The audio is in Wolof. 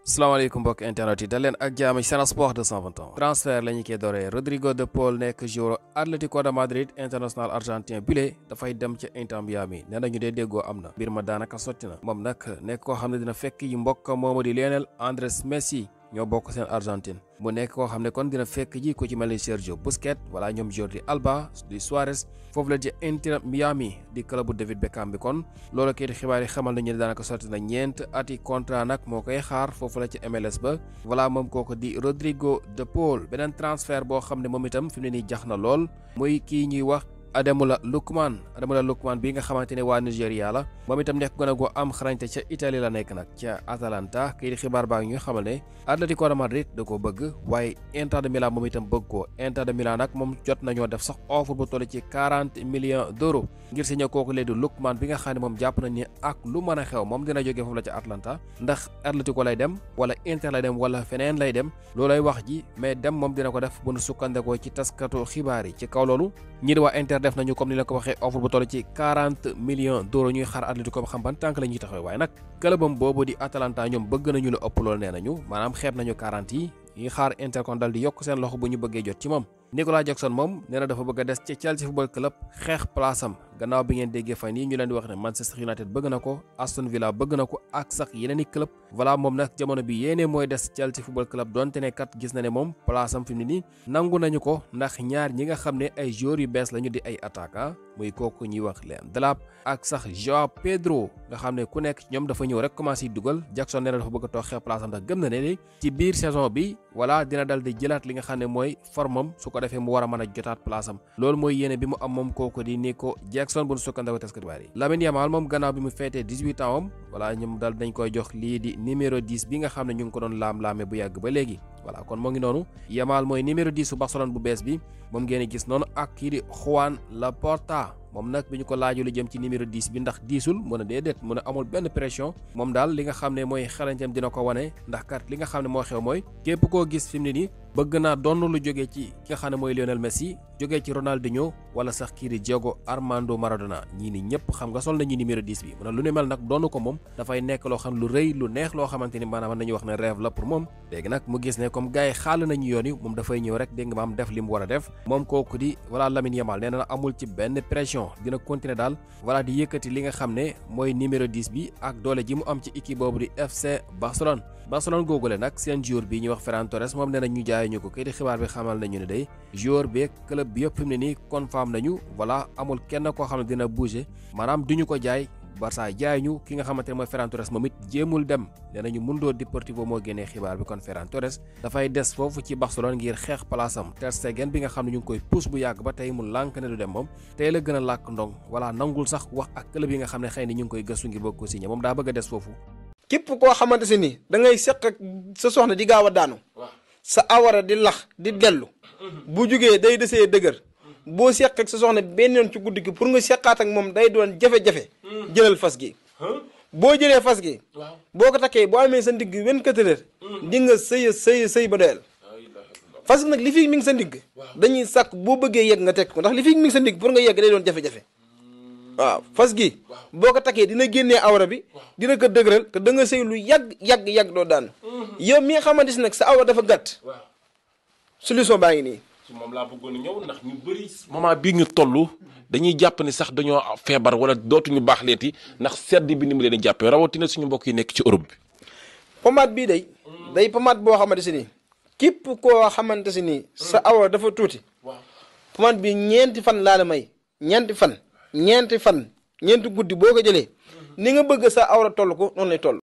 salaamaaleykum mbokk internet yi dal leen ak jaam ci Sen Sport 221 transfert la ñu koy dooree Rodrigo de Paul nekk joueur Atlético de Madrid international argentin bile dafay dem ca Inter Miami nee nañu dee déggoo am na mbir ma daanaka sotti na moom nag nekk koo xam ne dina fekk yi mbokk moomu di Lionel Andrés Messi ñoo bokk seen Argentine mu nekk koo xam ne kon dina fekk ji ku ci mel ni Sergio Busquets wala ñoom Jordi Alba di Suarez foofu la ci Inter Miami di club bu David Beckham bi kon loolu kii di xibaar yi xamal nañu ne daanaka sotti na ñeent ati contrat nag moo koy xaar foofu la ci MLS ba voilà moom kooku di Rodrigo de Paul beneen transfert boo xam ne moom itam fi mu ne nii jax na lool muy kii ñuy wax Ademola Lookman bi nga xamante ne waa Nigéria la moom itam nekk gën a goo am xarañte ca Italie la nekk nag ca Atalanta kii di xibaar baa ngi ñu xamal ne Atlético de Madrid da koo bëgg waaye Inter de Milan moom itam bëgg ko Inter de Milan nag moom jot nañoo def sax offre bu toll ci 40 millions d'euros ngir signé kooku léegi Lookman bi nga xam ne moom jàpp nañ ni ak lu mën a xew moom dina jógee foofu la ca Atlanta ndax Atlético lay dem wala Inter lay dem wala feneen lay dem loolay wax ji mais dem moom dina ko def bu nu sukkandekoo ci taskatu xibaar yi ci kaw loolu ñi di waa Inter def nañu comme ni la ko waxee offre bu toll ci 40 millions d'euros ñuy xaar Atlético ba xam ban tànk la ñuy taxawee waaye nag clubam boobu di Atalanta ñoom bëgg nañu lu ëpp loolu nee nañu maanaam xeeb nañu 40 yi ñuy xaar Inter kon dal di yokk seen loxo bu ñu bëggee jot ci moom Nicolas Jackson moom nee na dafa bëgg a des ci Chelsea football club xeex place am gannaaw bi ngeen déggee fan yi ñu leen di wax ne Manchester United bëgg na ko Aston Villa bëgg na ko ak sax yeneen i club voilà moom nag jamono bi yéene mooy des Chelsea football club donte ne kat gis na ne moom place am fi mu ne nii nangu nañu ko ndax ñaar ñi nga xam ne ay joueurs yu bees lañu di ay attaquant muy kooku ñuy wax leen Delap ak sax Joao Pedro nga xam ne ku nekk ñoom dafa ñëw rek commencé dugal Jackson nee na dafa bëgg a toog xeex place am ndax gëm na ne ci biir saison bi voilà dina dal di jëlaat li nga xam ne mooy formam su ko defee mu war a mën a jotaat place am loolu mooy yéene bi mu am moom kooku di Nico Jackson bu nu sukkandikoo taskat xibaar yi Lamine Yamal moom gannaaw bi mu feetee 18 ans am voilà ñoom dal dañ koy jox lii di numéro 10 bi nga xam ne ñu ngi ko doon laam-laame bu yàgg ba léegi voilà kon moo ngi noonu Yamal mooy numéro 10 bu Barcelone bu bees bi moom ngeen gis noonu ak kii di Juan Laporta moom nag bi ñu ko laaju lu jëm ci numéro 10 bi ndax diisul mu ne déedéet mu ne amul benn pression moom daal li nga xam ne mooy xarañteem dina ko wane ndax kat li nga xam ne moo xew mooy képp koo gis fi mu ne nii bëgg naa donn lu jógee ci ki nga xam ne mooy Lionel Messi jógee ci Ronaldinho wala sax kii di Diego Armando Maradona ñii ni ñëpp xam nga sol nañu numéro 10 bi mu ne lu ne mel nag doonu ko moom dafay nekk loo xam lu rëy lu neex loo xamante ni maanaam nañu wax ne rêve la pour moom léegi nag mu gis ne comme gars yi xaal nañu yoon yi moom dafay ñëw rek dégg nga maam def li mu war a def moom kooku di voilà Lamine Yamal nee na amul ci benn pression dina continuer daal voilà di yëkkati li nga xam ne mooy numéro 10 bi ak doole ji mu am ci équipe boobu di FC Barcelone googule nag seen joueur bi ñuy wax Ferran Torres moom nee na ñu jaay ñu ko kay di xibaar bi xamal nañu ne day joueur bi club bi yëpp fi mu ne nii confirm nañu voilà amul kenn koo xam ne dina bouger maanaam duñu ko jaay Barça jaay ñu ki nga xamante ne mooy Ferran Torres moom it jéemul dem nee nañu Mundo Deportivo moo génnee xibaar bi kon Ferran Torres dafay des foofu ci Barcelone ngir xeex place am Ter Stegen bi nga xam ne ñu ngi koy pousse bu yàgg ba tey mu lànk ne du dem moom tey la gën a làkk ndong voilà nangul sax wax ak club yi nga xam ne xëy na ñu ngi koy gëstu ngir bëgg ko signé moom daa bëgg a des foofu. képp koo xamante si ni da ngay seq ak sa soxna di gaaw a daanu sa awara di lax di dellu bu jugee day desee dëgër boo seq ak sa soxna benn yoon ci guddi gi pour nga seqaat ak moom day doon jafe-jafe jëlal fas gi boo jëlee fas gi boo ko takkee boo amee sa ndigg 24 heures di nga sëy ba doyal fas gi nag li fi mi ngi sa ndigg dañuy sàkk boo bëggee yegg nga tekk ko ndax li fi mi ngi sa ndigg pour nga yegg day doon jafe-jafe waaw fas gi boo ko takkee dina génnee awra bi dina ko dëgëral te da nga sëy lu yàgg doo daan yow mi nga xamante si nag sa awra dafa gàtt solution baa ngi nii su moom laa bëggoon a ñëw ndax ñu bëri moment bii ñu toll dañuy jàpp ni sax dañoo feebar wala dootuñu baax leeti ndax sedd bi ni mu leen di jàppee rawatina suñu mbokk yi nekk ci Europe bi pomade bii day pomade boo xamante si nii képp koo xamante si nii sa awra dafa tuuti pomade bi ñeenti fan laa la may ñeenti guddi boo ko jëlee ni nga bëgg sa awra toll ko noonu lay toll